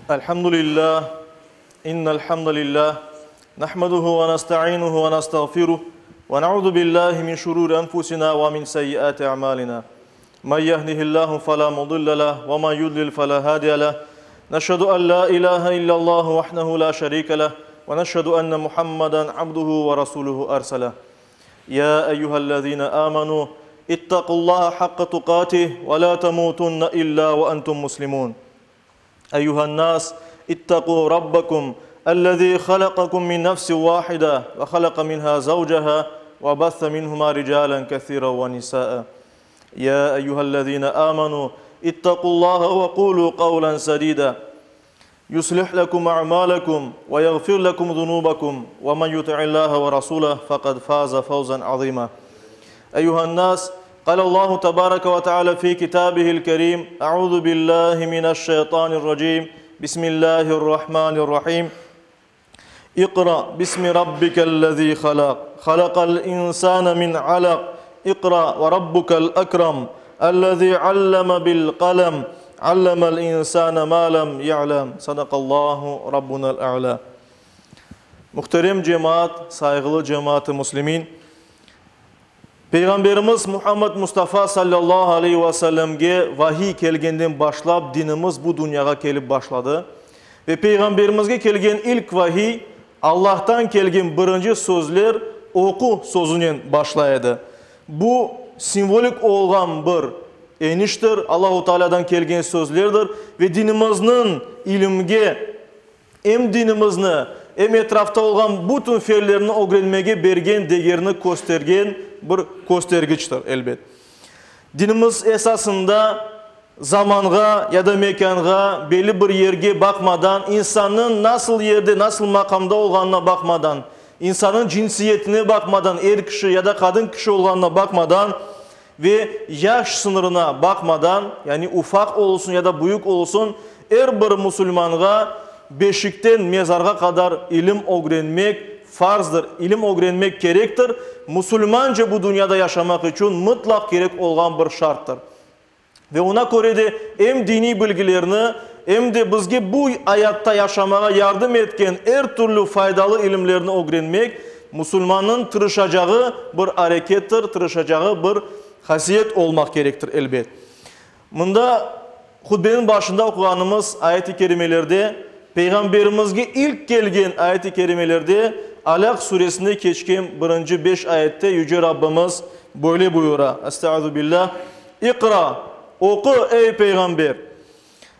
الحمد لله إن الحمد لله نحمده ونستعينه ونستغفره ونعوذ بالله من شرور أنفسنا ومن سيئات أعمالنا من يهده الله فلا مضل له ومن يضلل فلا هادي له نشهد أن لا إله إلا الله وحده لا شريك له ونشهد أن محمدا عبده ورسوله أرسله يا أيها الذين آمنوا اتقوا الله حق تقاته ولا تموتن إلا وأنتم مسلمون أيها الناس اتقوا ربكم الذي خلقكم من نفس واحدة وخلق منها زوجها وبث منهما رجالا كثيرا ونساء يا أيها الذين آمنوا اتقوا الله وقولوا قولا سديدا يصلح لكم أعمالكم ويغفر لكم ذنوبكم ومن يطع الله ورسوله فقد فاز فوزا عظيما أيها الناس قال الله تبارك وتعالى في كتابه الكريم أعوذ بالله من الشيطان الرجيم بسم الله الرحمن الرحيم اقرأ باسم ربك الذي خلق خلق الإنسان من علق اقرأ وربك الأكرم الذي علم بالقلم علم الإنسان ما لم يعلم صدق الله ربنا الأعلى Muhterem cemaat, sayğılı cemaat-ı muslimin! Peyğamberimiz Muhammed Mustafa sallallahu aleyhi ve sellemge vahiy kelgenden başlap dinimiz bu dünyağa kelip başladı. Ve Peyğamberimizge kelgen ilk vahiy, Allahtan kelgen birinci sözler oqu sözünen başlay edi. Bu simvolik olğan bir eniştir, Allahu Tealâdan kelgen sözlerdir ve dinimizniñ ilimge, em dinimizni, em etrafta olğan bütün ferlerni ögrenmege bergen degerni köstergen bir köstergiçtir, elbet. Dinimiz esasında zamanğa ya da mekânğa, belli bir yerge baqmadan, insannıñ nasıl yerde, nasıl maqamda olğanına baqmadan, insannıñ cinsiyetine baqmadan, er kişi ya da qadın kişi olğanına baqmadan ve yaş sıñırına baqmadan, yani ufaq olsun ya da büyük olsun, er bir musulmanğa beşikten mezarğa qadar ilim ögrenmek farzdır, ilim ögrenmek kerektir, musulmanca bu dünyada yaşamaq içün mıtlaq kerek olğan bir şarttır. Ve oña köre de em diniy bilgilerni, em de bizge bu ayatta yaşamağa yardım etken er türlü faydalı ilimlerni ögrenmek musulmannıñ tırışacağı bir arekettir, tırışacağı bir hasiyet olmaq kerektir, elbet. Mında hutbeniñ başında oquğanımız ayet-i kerimelerde, Peyğamberimizge ilk kelgen ayet-i kerimelerde, Alâq suresinde keçken birinci beş ayette Yüce Rabbimiz böyle buyura, Estaizu billah, İqra, oqu, ey Peyğamber!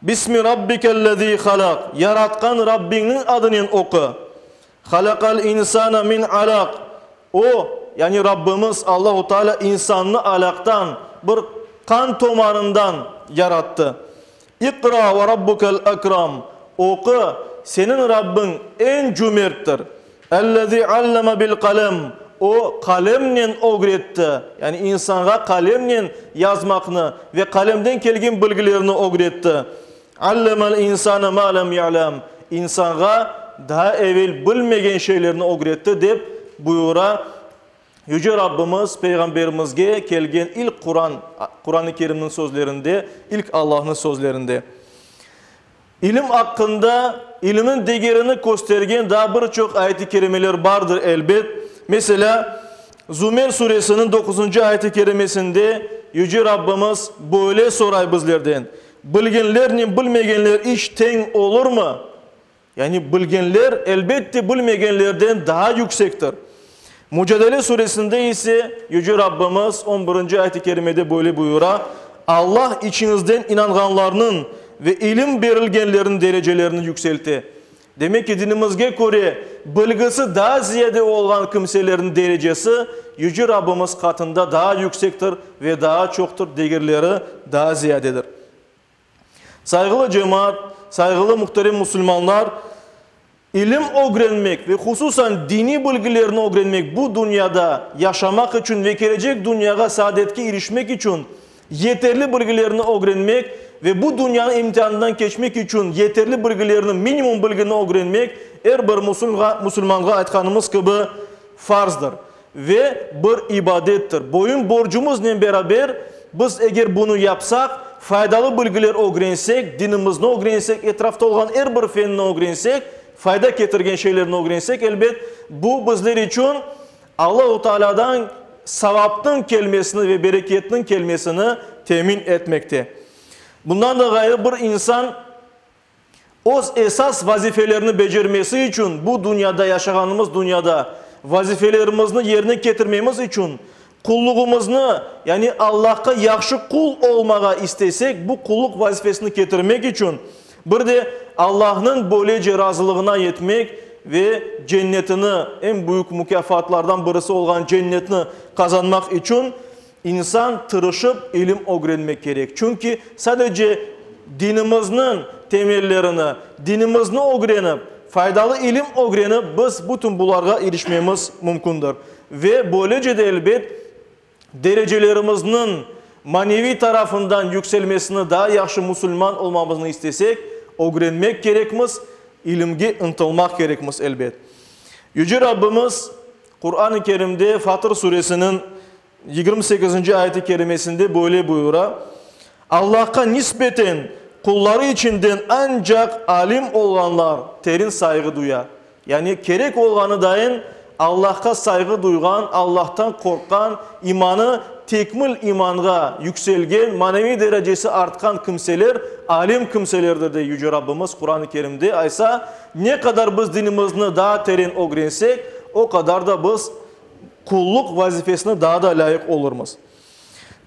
Bismi Rabbikellezî halaq, Yaratqan Rabbiñniñ adınen oqu! Halaqal insana min alaq, O, yani Rabbimiz Allahu Teala insannı alaqtan, bir qan tomarından yarattı. İqra ve rabbukel ekram, Oqu, seniñ Rabbiñ eñ cümerttir. Ellezî alleme bil qalem, O, qalemnen ögretti, yani insanğa qalemnen yazmaqnı ve qalemden kelgen bilgilerni ögretti. Allemel insane ma lem ya'lem, insanğa daa evel bilmegen şeylerni ögretti, dep buyura Yüce Rabbimiz Peyğamberimizge kelgen ilk Quran, Quran-ı Kerimniñ sözlerinde, ilk Allahnıñ sözlerinde. İlim aqqında, ilimniñ degerini köstergen daa bir çoq ayet-i kerimeler bardır, elbet. Meselâ, Zümer suresiniñ doquzıncı ayet-i kerimesinde Yüce Rabbimiz böyle soray bizlerden, Bilgenlernen bilmegenler iç teñ olurmı? Yani bilgenler, elbette, bilmegenlerden daa yüksektir. Mucadele suresinde ise Yüce Rabbimiz on birinci ayet-i kerimede böyle buyura, Allah içiñizden inanğanlarnıñ ve ilim berilgenlerniñ derecelerini yükselte. Demek ki, dinimizge köre, bilgisi daa ziyade olğan kimselerniñ derecesi Yüce Rabbimiz qatında daa yüksektir ve daa çoqtır, degerleri daa ziyadedir. Sayğılı cemaat, sayğılı muhterem musulmanlar, ilim ögrenmek ve hususan diniy bilgilerni ögrenmek bu dünyada yaşamaq içün ve kelecek dünyağa saadetke irişmek içün yeterli bilgilerni ögrenmek ve bu dünyanıñ imtianından keçmek içün yeterli bilgilerni, minimum bilgini ögrenmek er bir musulmanğa aytqanımız kibi farzdır ve bir ibadettir. Boyun borcumıznen beraber biz eger bunı yapsaq, Faydalı bilgiler ögrensek, dinimizni ögrensek, etrafta olğan er bir fenni ögrensek, fayda ketirgen şeylerni ögrensek, elbet, bu bizler içün Allahu Tealâdan savapnıñ kelmesini ve bereketniñ kelmesini temin etmekte. Bundan da ğayrı, bir insan öz esas vazifelerini becermesi içün, bu dünyada, yaşağanımız dünyada vazifelerimizni yerine ketirmemiz içün, qulluğımıznı, yani Allahqa yahşı qul olmağa istesek, bu qulluq vazifesini ketirmek içün, bir de Allahnıñ böylece razılığına yetmek ve cennetini, eñ büyük mukâfatlardan birisi olğan cennetni qazanmaq içün, İnsan tırışıp ilim ögrenmek kerek, çünki sadece dinimizniñ temellerini, dinimizni ögrenip, faydalı ilim ögrenip biz bütün bularğa irişmemiz mümkündir. Ve böylece de elbet derecelerimizniñ maneviy tarafından yükselmesini, daa yahşı musulman olmamıznı istesek, ögrenmek kerekmiz, ilimge ıntılmaq kerekmiz elbet. Yüce Rabbimiz Quran-ı Kerimde Fatır suresiniñ Yigirmi sekizinci ayet-i kerimesinde böyle buyura, Allahqa nisbeten qulları içinden ancaq alim olğanlar terin sayğı duya. Yani kerek olğanı dayın Allahqa sayğı duyğan, Allahtan qorqqan, imanı tekmil imanğa yükselgen, maneviy derecesi artqan kimseler alim kimselerdir, dey Yüce Rabbimiz Quran-ı Kerimde. Aysa, ne qadar biz dinimizni daa teren ögrensek, o qadar da biz qulluq vazifesine daa da lâyıq olurmız.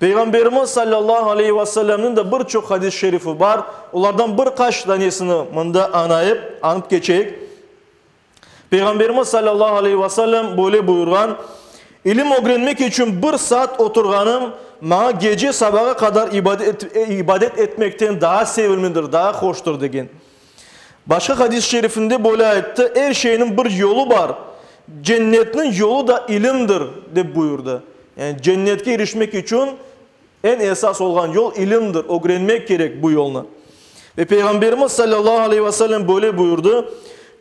Peyğamberimiz salâllahu aleyhi ve sellemniñ de bir çoq hadis-i şerifi bar. Olardan bir qaç danesini mında añayıp, añıp keçeyik. Peyğamberimiz salâllahu aleyhi ve sellem böyle buyurğan, İlim ögrenmek içün bir saat oturğanım maña gece sabağa qadar ibadet etmekten daa sevimlidir, daa hoştur, degen. Başqa hadis-i şerifinde böyle ayttı, Er şeyniñ bir yolu bar, cennetniñ yolu da ilimdir, dep buyurdı. Yani cennetke irişmek içün eñ esas olğan yol ilimdir, ögrenmek kerek bu yolnı. Ve Peyğamberimiz salâllahu aleyhi ve sellem böyle buyurdı,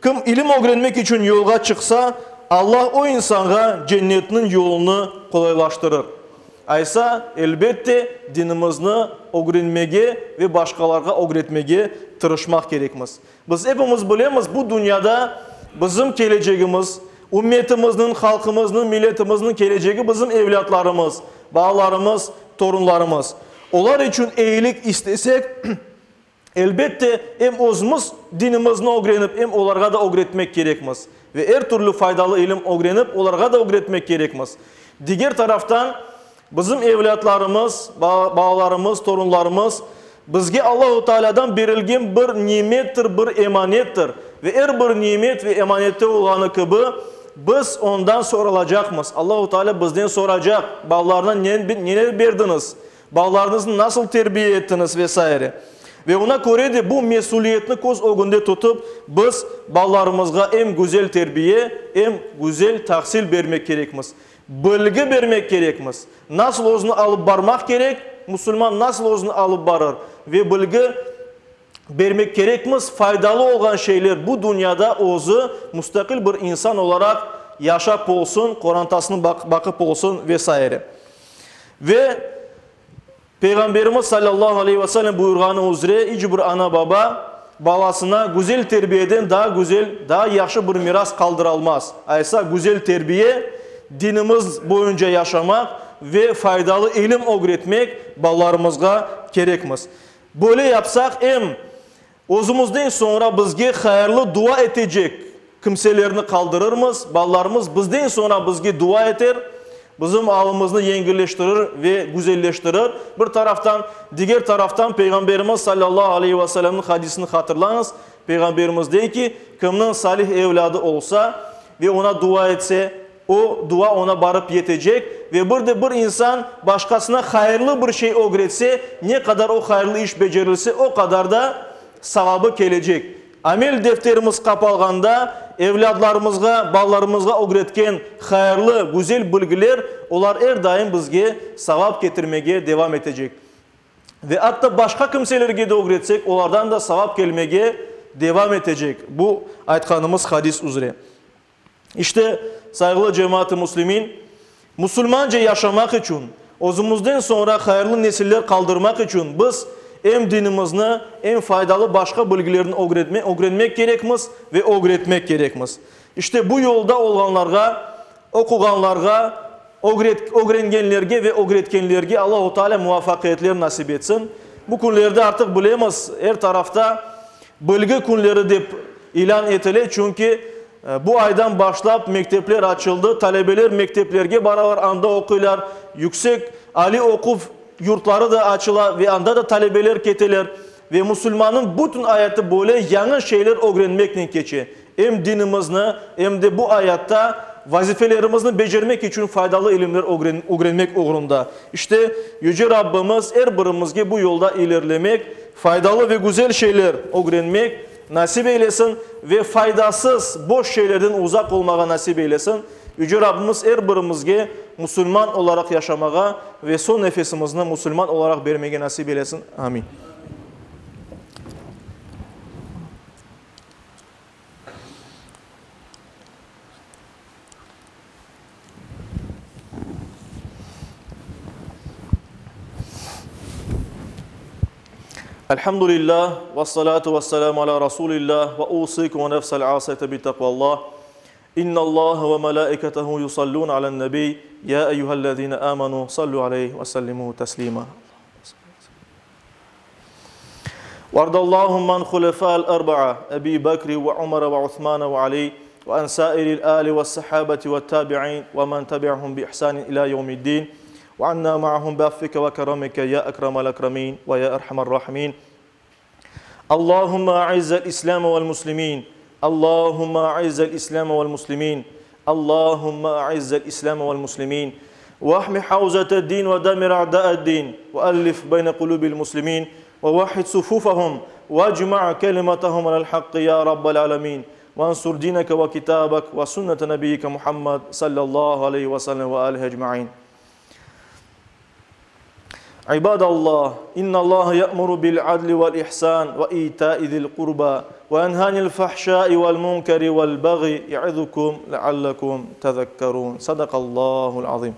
Kim ilim ögrenmek içün yolğa çıqsa, Allah o insanğa cennetniñ yolunı qolaylaştırır. Aysa, elbette, dinimizni ögrenmege ve başqalarğa ögretmege tırışmaq kerekmiz. Biz epimiz bilemiz, bu dünyada bizim kelecegimiz, ümmetimizniñ, halqımıznıñ, milletimizniñ kelecegi bizim evlâtlarımız, balalarımız, torunlarımız. Olar içün eyilik istesek, Elbette, em özümiz dinimizni ögrenip, em olarğa da ögretmek kerekmiz. Ve er türlü faydalı ilim ögrenip, olarğa da ögretmek kerekmiz. Diger taraftan, bizim evlâtlarımız, balalarımız, torunlarımız bizge Allahu Tealâdan berilgen bir nimettir, bir emanettir. Ve er bir nimet ve emanette olğanı kibi, biz ondan soralacaqmız. Allahu Tealâ bizden soracaq, balalarına neler berdiñiz? Balalarıñıznı nasıl terbiye ettiñiz ve saire. Ve oña köre de bu mesüliyetni köz ögünde tutıp, biz balalarımızğa em güzel terbiye, em güzel tahsil bermek kerekmiz. Bilgi bermek kerekmiz. Nasıl özüni alıp barmaq kerek, musulman nasıl özüni alıp barır ve bilgi bermek kerekmiz, faydalı olğan şeyler bu dünyada özü mustaqil bir insan olaraq yaşap olsun, qorantasını baqıp olsun ve saire. Ve Peyğamberimiz salâllahu aleyhi ve sellem buyurğanı üzre iç bir ana-baba balasına güzel terbiyeden daa güzel, daa yahşı bir miras qaldıralmaz. Aysa güzel terbiye, dinimiz boyunca yaşamaq ve faydalı ilim ögretmek balalarımızğa kerekmiz. Böyle yapsaq, em özümizden soñra bizge hayırlı dua etecek kimselerni qaldırırmız, balalarımız bizden soñra bizge dua eter, bizim alımıznı yengilleştirir ve güzelleştirir, bir taraftan. Diger taraftan, Peyğamberimiz salâllahu aleyhi ve sellemniñ hadisini hatırlañız, Peyğamberimiz dey ki, Kimniñ salih evlâdı olsa ve oña dua etse, O dua oña barıp yetecek ve bir de bir insan başqasına hayırlı bir şey ögretse, ne qadar o hayırlı iş becerilse, o qadar da savabı kelecek. Amel defterimiz qapalğanda, evlâdlarımızğa, balalarımızğa ögretken hayırlı, güzel bilgiler, olar er daim bizge savap ketirmege devam etecek. Ve atta başqa kimselerge de ögretsek, olardan da savap kelmege devam etecek, bu aytqanımız hadis üzre. İşte, sayğılı cemaat-ı müslimin, musulmanca yaşamaq içün, özümizden soñra hayırlı nesiller qaldırmaq içün biz Em dinimizni, em faydalı başqa bilgilerni ögrenmek kerekmiz ve ögretmek kerekmiz. İşte bu yolda olğanlarğa, oquğanlarğa, ögrengenlerge ve ögretkenlerge Allahu Teala muvafaqiyetler nasip etsin. Bu künlerde artıq bilemiz, er tarafta Bilgi künleri dep ilân etile, çünki bu aydan başlap mektepler açıldı, talebeler mekteplerge baralar, anda oquylar, yüksek, aliy oquv yurtları da açıla ve anda da talebeler keteler. Ve musulmannıñ bütün ayatı böyle yañı şeyler ögrenmeknen keçe, em dinimizni, em de bu ayatta vazifelerimizni becermek içün faydalı ilimler ögrenmek oğrunda. İşte, Yüce Rabbimiz er birimizge bu yolda ilerlemek, faydalı ve güzel şeyler ögrenmek nasip eylesin ve faydasız, boş şeylerden uzaq olmağa nasip eylesin. Yüce Rabbimiz er birimizge musulman olaraq yaşamağa ve soñ nefesimizni musulman olaraq bermege nasip eylesin. Amin. Elhamdülillah, vessalatu vesselamu ala Rasulillah, ve usikum ve nefsel asiyete bi takvallah. İnnallaha ve melaiketehu yusallun alen nebi, ya eyyühellezine amenu sallu aleyhi ve sellimu teslima. Vardallahum an hulefâ'l erba'a, Ebi Bekri ve Umere ve Uthmane ve Ali ve an sairil âli ve's-sahabeti ve't-tabi'in ve men tebi'ahum bi ihsanin ilâ yevmiddin ve anna ma'ahum bi'affike ve keremike ya ekremel ekremin ve ya erhamer rahimin. Allahümme a'izzel İslâme vel muslimin. Allahümme a'izzel İslâme vel muslimin. Allahümme a'izzel İslâme vel muslimin. Vahmi havzete-din ve demir a'da'ed-din. Ve ellif beyne kulubil muslimin. Ve vahhid sufufahum. Vecma' kelimetehum alel hakkı ya rabbel alemin. Vansur dineke ve kitabek ve sünnete nebiyyike Muhammed sallallahu aleyhi ve sellem ve alihi ecmain. İbadallah, innallaha ya'muru bil adli vel ihsan ve ita'i zil qurba ve yenha anil fahşai vel munkeri vel baghi ya'izukum leallekum tezekkerun. Sadakallahul azim.